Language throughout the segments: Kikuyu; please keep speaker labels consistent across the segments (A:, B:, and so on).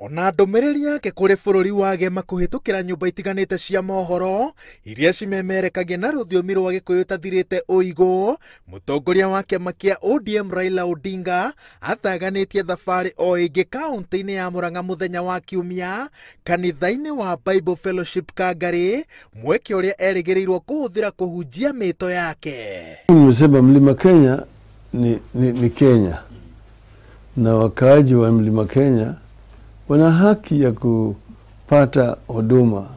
A: Ona ndũmĩrĩri yake kũrĩ bũrũri wa Gema kũhĩtũkĩra nyũmba itiganĩte cia mohoro iria cimemerekagia na rũthiomi rwa Gĩkũyũ ĩtathirĩte ũigũ, mũtongoria wa kĩama kĩa ODM Raila Odinga athaganĩtie thabarĩ o ĩngĩ kaũntĩ-inĩ ya Murang'a mũthenya wa Kiumia kanitha-inĩ wa Bible Fellowship Kangari, mweke ũrĩa erĩgĩrĩirwo kũhũthĩra kũhunjia mĩto yake.
B: Nimesema Mlima Kenya ni Kenya na wakaaji wa Mlima Kenya wana haki ya kupata huduma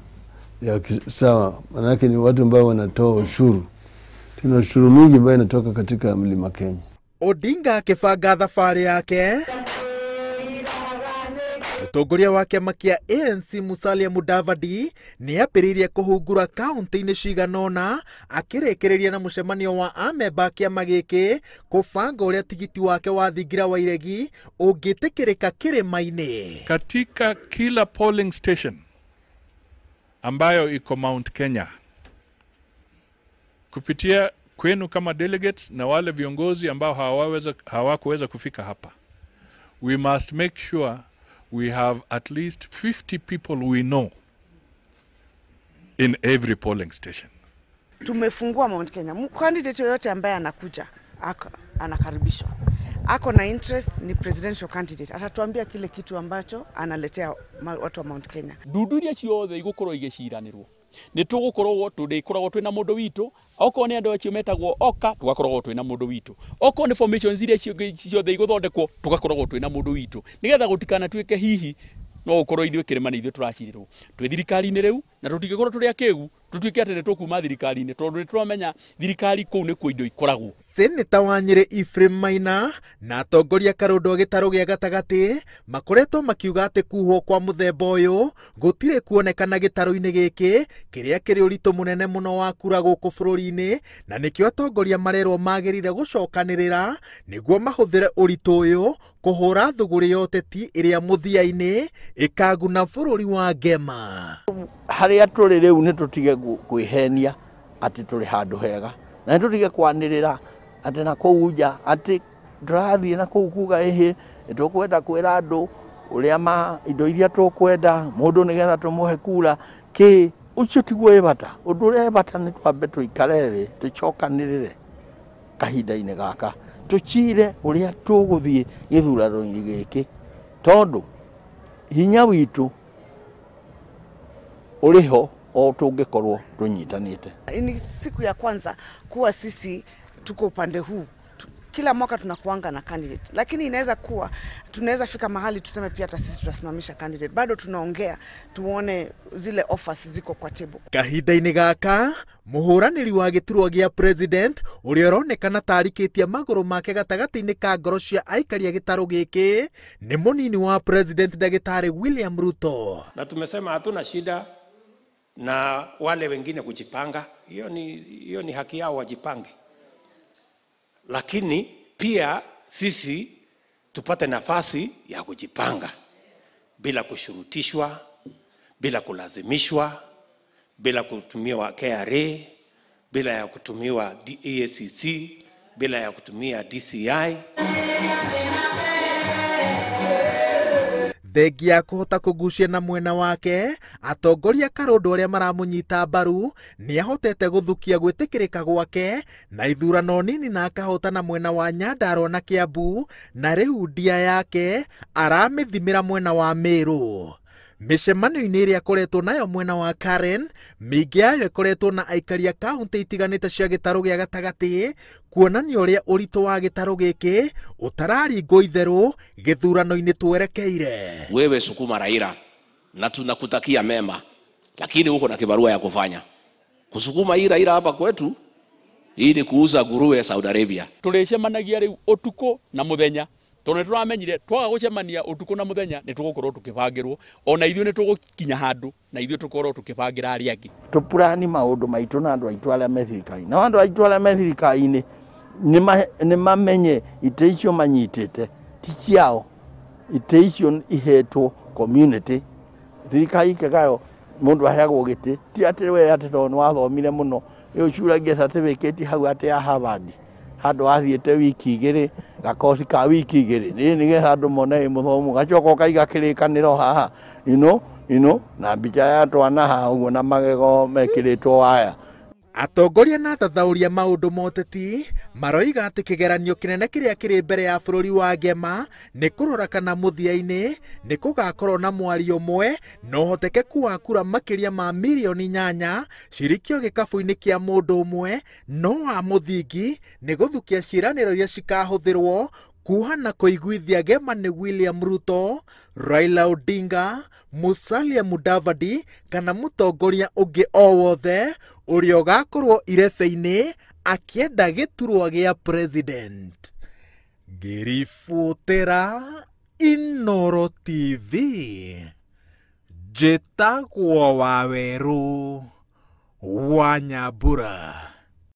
B: ya sawa, manake ni watu ambao wanatoa ushuru. Tuna ushuru mingi ambayo inatoka katika Mlima Kenya.
A: Odinga akĩbanga thabarĩ yake, mũtongoria wa kĩama kĩa ANC Musalia Mudavadi nĩambĩrĩirie kũhungura kaũntĩ-inĩ cigana ũna akĩrĩkĩrĩria na mũcemanio wa amemba a kĩama gĩkĩ kũbanga ũrĩa tigiti wake wa thingira wa iregi ũngĩtĩkĩrĩka kĩrĩma-inĩ.
C: Katika kila polling station ambayo iko Mount Kenya, kupitia kwenu kama delegates na wale viongozi ambao hawakuweza kufika hapa, we must make sure we have at least 50 people we know in every polling station.
D: Tumefungua Mount Kenya. Candidate yoyote ambaye anakuja anakaribishwa. Ako na interest ni presidential candidate. Atatuambia kile kitu ambacho analetea watu wa Mount Kenya.
E: Ndundu iria ciothe igukorwo igiciranirwo nĩ tũgũkorwo tũrĩkoragwo twĩna mũndũ witũ, okorwo nĩ andũ acio metagwo oka tũgakoragwo twĩna mũndũ witũ, okorwo nĩ formations iria ciothe igũthondekwo tũgakoragwo twĩna mũndũ witũ, nĩgetha gũtikanatuĩke hihi no gũkorwo ithuĩ kĩrĩma nĩ ithuĩ tũracirĩrwo twĩ thirikari-inĩ rĩu, na tũtingĩkorwo tũrĩ akĩgu tũtuĩke atĩ nĩ tũkuma thirikari-inĩ tondũ nĩ tũramenya thirikari kũu nĩkuo indo ikoragwo.
A: Seneta wa Nyĩrĩ Ephraim Maina na atongoria Karũndo gĩtarũ gĩa gatagatĩ makoretwo makiuga atĩ kuhwo kwa mũthemba ũyũ gũtirĩ kuonekana gĩtarũ-inĩ gĩkĩ kĩrĩa kĩrĩ ũritũ mũnene mũno wa kura gũkũ bũrũri-inĩ, na nĩkĩo atongoria marerwo magĩrĩire gũcokanĩrĩra nĩguo mahũthĩre ũritũ ũyũ kũhũra thũgũrĩ ya ũteti ĩrĩa mũthia-inĩ ĩkaguna bũrũri wa Gema.
F: Harĩa tũrĩ rĩu nĩ tũtige kwĩhenia atĩ tũrĩ handũ hega, na nĩ tũtige kwanĩrĩra atĩ na kũu nja atĩ tũrathiĩ na kũu kuga ĩhĩ nĩtũkwenda kwĩra andũ ũrĩa ma indo iria tũkwenda mũndũ nĩgetha tũmũhe kura kĩ, ũcio tiguo wĩ bata. Ũndũ ũrĩa wĩ bata nĩ twambe tũikare thĩ tũcokanĩrĩre kahinda-inĩ gaka tũcire ũrĩa tũgũthiĩ gĩthurano-inĩ gĩkĩ, tondũ hinya witũ ũrĩho o tũngĩkorwo tũnyitanĩte.
D: Ni siku ya kwanza kuwa sisi tuko upande huu. Kila mwaka tunakuanga na candidate, lakini inaweza kuwa tunaweza fika mahali tuseme pia hata sisi tutasimamisha candidate. Bado tunaongea tuone zile offers ziko kwa table.
A: Kahinda-inĩ gaka mũhũranĩri wa gĩturwa gĩa president ũrĩa ũronekana tarikĩtie magũrũ make gatagatĩ-inĩ ka ngoro cia aikari a gĩtarũ gĩkĩ nĩ mũnini wa president Ndagĩtarĩ William Ruto.
G: Na tumesema hatuna shida na wale wengine kujipanga, hiyo ni haki yao wajipange, lakini pia sisi tupate nafasi ya kujipanga bila kushurutishwa, bila kulazimishwa, bila kutumiwa KRA, bila ya kutumiwa EACC, bila ya kutumia DCI.
A: Thengia kũhota kũgucia na mwena wake, atongoria Karũndũ arĩa maramũnyita mbaru nĩahotete gũthukia gwĩtĩkĩrĩka gwake na ithurano nini na akahotana mwena wa Nyandarua na Kiambu, na rĩu ndia yake aramĩthimĩra mwena wa Meru. Mĩcemanio-inĩ ĩrĩa akoretwo nayo mwena wa Karen, mĩingĩ yayo ĩkoretwo na aikari a kaũntĩ itiganĩte cia gĩtarũ gĩa gatagatĩ kuonania ũrĩa ũritũ wa gĩtarũ gĩkĩ ũtararingwo itherũ gĩthurano-inĩ twerekeire.
H: Wewe sukuma Raila na tunakutakia mema, lakini uko na kibarua ya kufanya. Kusukuma hii Raila hapa kwetu, hii ni kuuza nguruwe Saudi Arabia.
E: Tũrĩcemanagia rĩu ũtukũ na mũthenya, tondũ nĩtũramenyire twaga gũcemania ũtukũ na mũthenya nĩtũgũkorwo tũkĩbangĩrwo, ona ithuĩ nĩtũgũkinya handũ na ithuĩ tũkorwo tũkĩbangĩra arĩa angĩ.
F: Tũpurani maũndũ maitũ na andũ aitũ arĩa me thirikari-inĩ, na andũ aitũ arĩa me thirikari-inĩ nĩmamenye itĩ icio manyitĩte ti ciao, itĩ icio ihetwo community. Thirikari ĩkĩgayo mũndũ aheagwo gĩtĩ, ti atĩ we atĩ tondũ nĩwathomire mũno nĩũcuragia certificate hau atĩ ya Harvard. Handũ wathiĩte wiki igĩrĩ, gakoci ka wiki igĩrĩ, nĩ nĩgetha andũ mone wĩ mũthomu, gacoka ũkaiga kĩrĩkanĩro haha, na mbica ya twana haha ũguo na magego mekĩrĩtwo waya.
A: Atongoria na athathaũri a maũndũ ma ũteti maroiga atĩ kĩgeranio kĩnene kĩrĩa kĩrĩ mbere ya bũrũri wa Ngema nĩ kũrora kana mũthia-inĩ nĩ kũgakorwo na mwario ũmwe na ũhotekeku wa kura makĩria ma mirioni 8 cirikio gĩkabũ-inĩ kĩa mũndũ ũmwe, no wa mũthingi nĩ gũthukia ciĩranĩro iria cikahũthĩrwo kuha na kũiguithia Gema nĩ William Ruto, Raila Odinga, Musalia Mudavadi kana mũtongoria ũngĩ o wothe ũrĩa ũgakorwo irebe-inĩ akĩenda gĩturwa gĩa president. Ngĩribotera Inooro TV, njĩtagwo Wawerũ wa Nyambura.